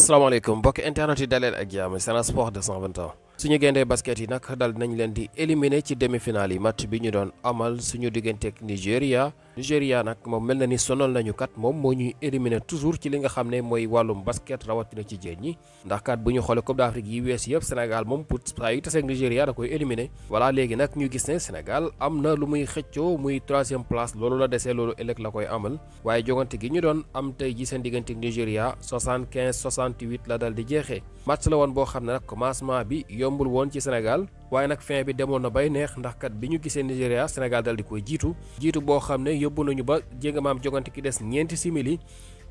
asalaamaaleykum mbokki internet yi daleen ak jàmm Sen Sport 221 suñu gaynde basket yi nag dal nañ leen di éliminer ci demi-finale yi match bi ñu doon amal suñu digganteeg Nigéria nag moom mel na ni sonal nañu kat moom moo ñuy éliminer toujours ci li nga xam ne mooy wàllum basket rawatina ci jigéen ñi ndax kat bu ñu xoolee Coupe d'Afrique yi wees yëpp Sénégal moom pour saa yu taseeg Nigéria da koy éliminer voilà léegi nag ñu gis ne Sénégal am na lu muy xëccoo muy 3e place loolu la desee loolu ëllëg la koy amal waaye jogante gi ñu doon am tey ji seen digganteeg Nigéria 75-68 la dal di jeexee match la woon boo xam ne nag commencement bi yombul woon ci Sénégal waaye nag fin bi demoon na bay neex ndax kat bi ñu gisee Nigéria Sénégal dal di koy jiitu boo xam ne yóbbu nañu ba jéega maam jogante ki des ñeenti simili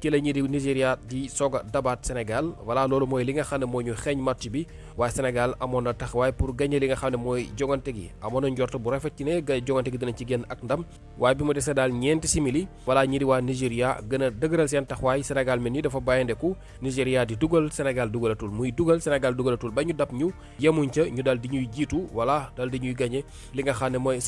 ci la ñuy di Nigéria di soog a dabaat Sénégal voilà loolu mooy li nga xam ne moo ñu xeeñ match bi waaye Sénégal amoon na taxawaay pour gagner li nga xam ne mooy jogante gi amoon na njort bu rafet ci ne jogante gi dinañ ci génn ak ndam waaye bi mu desee daal ñeenti simili voilà ñi di waa Nigéria gën a dëgëral seen taxawaay Sénégal mel ni dafa bàyyindeku Nigéria di dugal Sénégal dugalatul muy dugal Sénégal dugalatul ba ñu dab ñu yemuñ ca ñu daal di ñuy jiitu voilà daal di ñuy gagner li nga xam ne mooy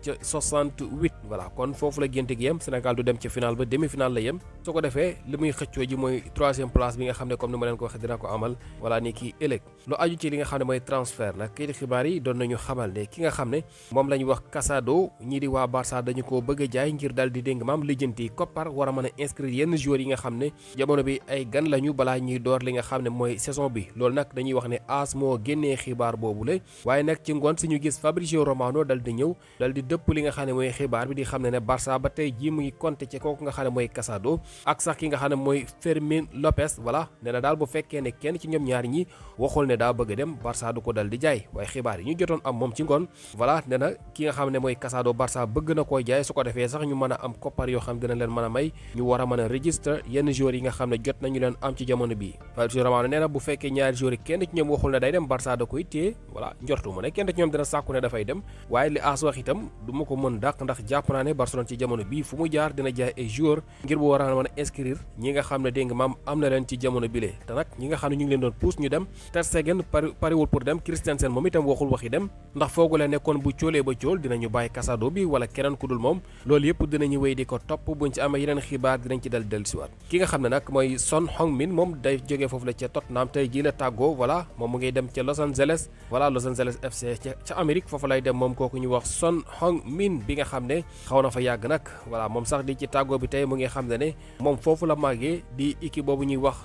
75-68 voilà kon foofu la génte gi yem Sénégal du dem ci final ba demi-finale la yem su ko defee li muy xëccoo ji mooy 3e place bi nga xam ne comme ni ma leen ko waxee dina ko amal voilà ni kii ëllëg lu aju ci li nga xam ne mooy transfert nag kii di xibaar yi doon nañu xamal ne ki nga xam ne moom la ñu wax Casado ñii di waa Barça dañu ko bëgg a jaay ngir daal di dégg maam lijjanti koppar war a mën a inscrire yenn joueurs yi nga xam ne jamono bi ay gan lañu balaa ñuy door li nga xam ne mooy saison bi loolu nag dañuy wax ne AS moo génnee xibaar boobule waaye nag ci ngoon si ñu gis Fabrizio Romano dal di ñëw dal di dëpp li nga xam ne mooy xibaar bi di xam ne Barça ba tey jii mu ngi compter ci kooku nga xam ne mooy Casado ak sax ki nga xam ne mooy Fermin Lopez voilà nee na daal bu fekkee ne kenn ci ñoom ñaar ñi waxul ne daa bëgg a dem Barça du ko dal di jaay waaye xibaar yi ñu jotoon am moom ci ngoon voilà nee na ki nga xam ne mooy Casado Barça bëgg na koo jaay su ko defee sax ñu mën a am koppar yoo xam dina leen mën a may ñu war a mën a registre yenn joueurs yi nga xam ne jot nañu leen am ci jamono bii Fabrizio Romano nee na bu fekkee ñaari joueurs yi kenn ci ñoom waxul ne day dem Barça da koy téye voilà njortu ma ne kenn ci ñoom dina sàkku ne dafay dem waaye li AS wax itam du ma ko mën dàq ndax jàpp naa ne Barcelone ci jamono bii fu mu jaar dina jaay ay joueurs ngir bu war a mën a inscrire ñi nga xam ne dégg nga maam am na leen ci jamono bile te nag ñi nga xam ne ñu ngi leen doon pousse ñu dem Ter Stegen pariwul pour dem Christensen moom itam waxul waxi dem ndax foogu leen nekkoon bu cóolee ba cóol dinañu bàyyi Casado bi wala keneen ku dul moom loolu yëpp dinañu wéy di ko topp buñ ci amee yeneen xibaar dinañ ci dal dellusiwaat ki nga xam ne nag mooy Son Heung-min moom day jógee foofu la ca Tottenham tey jii la tàggoo voilà moom mu ngi dem ca Los Angeles voilà Los Angeles FC ca Amérique foofu lay dem moom kooku ñu wax Son Heung-min bi nga xam ne xaw na fa yàgg nag voilà moom sax di ci tàggoo bi tey mu ngi xam ne moom foofu la màggee di équipe boobu ñuy wax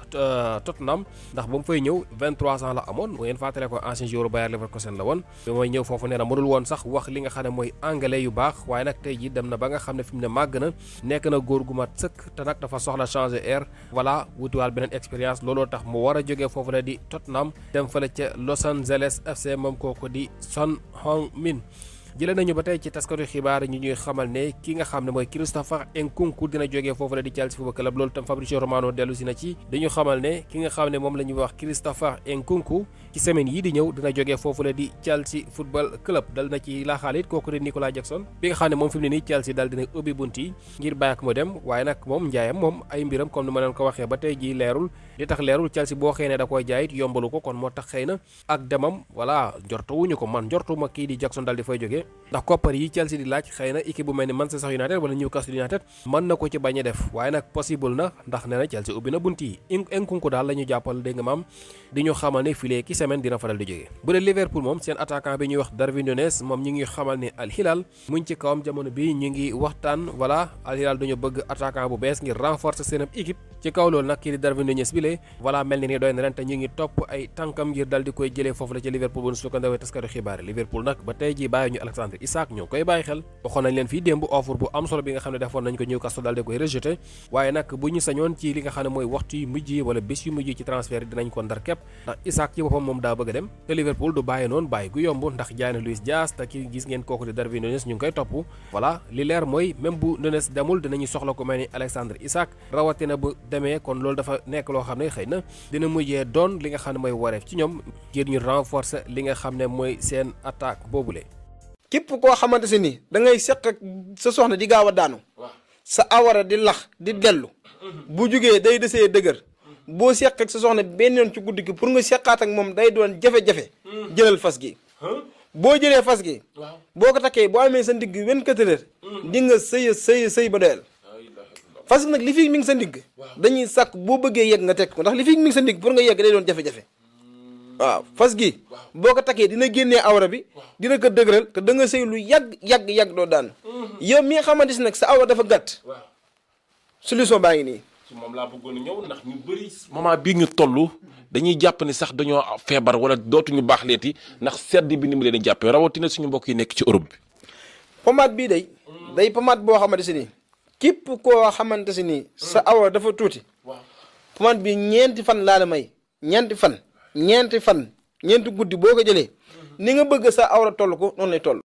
Tottenham ndax ba mu fay ñëw 23 ans la amoon bu ngeen fàttale ko ancien joueur Bayer Leverkusen la woon bi mooy ñëw foofu nee na mënul woon sax wax li nga xam ne mooy anglais yu baax waaye nag tey ji dem na ba nga xam ne fi mu ne màgg na nekk na góor gu mat sëkk te nag dafa soxla changer air voilà wutiwaal beneen expérience looloo tax mu war a jógee foofu la di Tottenham dem fële ca Los Angeles FC moom kooku di Son Heung-min jëlee nañu ba tey ci taskatu xibaar ñu ñuy xamal ne ki nga xam ne mooy Christopher Nkunku dina jógee foofu la di Chelsea Football Club loolu tam Fabrizio Romano dellu si na ci dañu xamal ne ki nga xam ne moom la ñuy wax Christopher Nkunku ci semaine yi di ñëw dina jógee foofu la di Chelsea Football Club dal na ci laaxaal it kooku di Nicolas Jackson bi nga xam ne moom fi mu ne nii Chelsea dal dina ubbi bunt yi ngir bàyyi ak mu dem waaye nag moom njaayam moom ay mbiram comme ni ma leen ko waxee ba tey jii leerul li tax leerul Chelsea boo xëy ne da koy jaay it yombalu ko kon moo tax xëy na ak demam voilà njortuwuñu ko man njortuma kii di Jackson dal di fay jógee ndax koppar yi Chelsea di laaj xëy na équipe bu mel ni Manchester United wala Newcastle United mën na ko ci bañ a def waaye nag possible na ndax nee na Chelsea ubbi na bunt yi Nkunku daal la ñu jàppal dégg nga maam di ñu xamal ne filee ki semaine dina faral di jógee bu dee Liverpool moom seen attaquant bi ñuy wax Darwin Núñez moom ñu ngi xamal ne Al Hilal muñ ci kawam jamono bi ñu ngi waxtaan voilà Al Hilal dañu bëgg attaquant bu bees ngir renforcer seen équipe ci kaw loolu nag kii di Darwin Núñez bi lee voilà mel ni ni doy na ren te ñu ngi topp ay tànkam ngir dal di koy jëlee foofu la ci Liverpool bu ñu sukkandawee taskatu xibaar Liverpool nag ba tey ji bàyyi ñu Alexandre Isak ñoo koy bàyyi xel waxoon nañ leen fii démb offre bu am solo bi nga xam ne defoon nañ ko Newcastle daal di koy rejeté waaye nag bu ñu sañoon ci li nga xam ne mooy waxtu yu mujj yi wala bés yu mujj yi ci transfert yi dinañ ko ndar képp ndax Isak ci boppam moom daa bëgg a dem te Liverpool du bàyyi noonu bàyyi gu yomb ndax jaay na Luis Diaz te ki gis ngeen kooku di Darwin Núñez ñu ngi koy topp voilà li leer mooy même bu Núñez demul dinañu soxla ko mel ni Alexandre Isak rawatina bu demee kon loolu dafa nekk loo xam ne xëy na dina mujjee doon li nga xam ne mooy wareef ci ñoom ngir ñu renforcer li nga xam ne mooy seen attaque boobule. képp koo xamante si ni da ngay seq ak sa soxna di gaaw a daanu sa awara di lax di dellu bu jugee day desee dëgër boo seq ak sa soxna benn yoon ci guddi gi pour nga seqaat ak moom day doon jafe-jafe jëlal fas gi boo jëlee fas gi boo ko takkee boo amee sa ndigg 24 heures di nga sëy ba doyal fas nag li fi mi ngi sa ndigg dañuy sàkk boo bëggee yegg nga tekk ko ndax li fi mi ngi sa ndigg pour nga yegg day doon jafe-jafe waaw fas gi boo ko takkee dina génnee awra bi dina ko dëgëral te da nga sëy lu yàgg doo daan yow mi nga xamante si nag sa awra dafa gàtt solution baa ngi nii ci moom laa bëggoon a ñëw ndax ñu bëri moment bii ñu toll dañuy jàpp ni sax dañoo feebar wala dootuñu baax leeti ndax sedd bi ni mu leen di jàppee rawatina suñu mbokk yi nekk ci Europe bi pomade bii day pomade boo xamante si nii képp koo xamante si nii sa awra dafa tuuti pomade bi ñeenti fan laa la may ñeenti fan ñeenti guddi boo ko jëlee ni nga bëgg sa awra toll ko noonu lay toll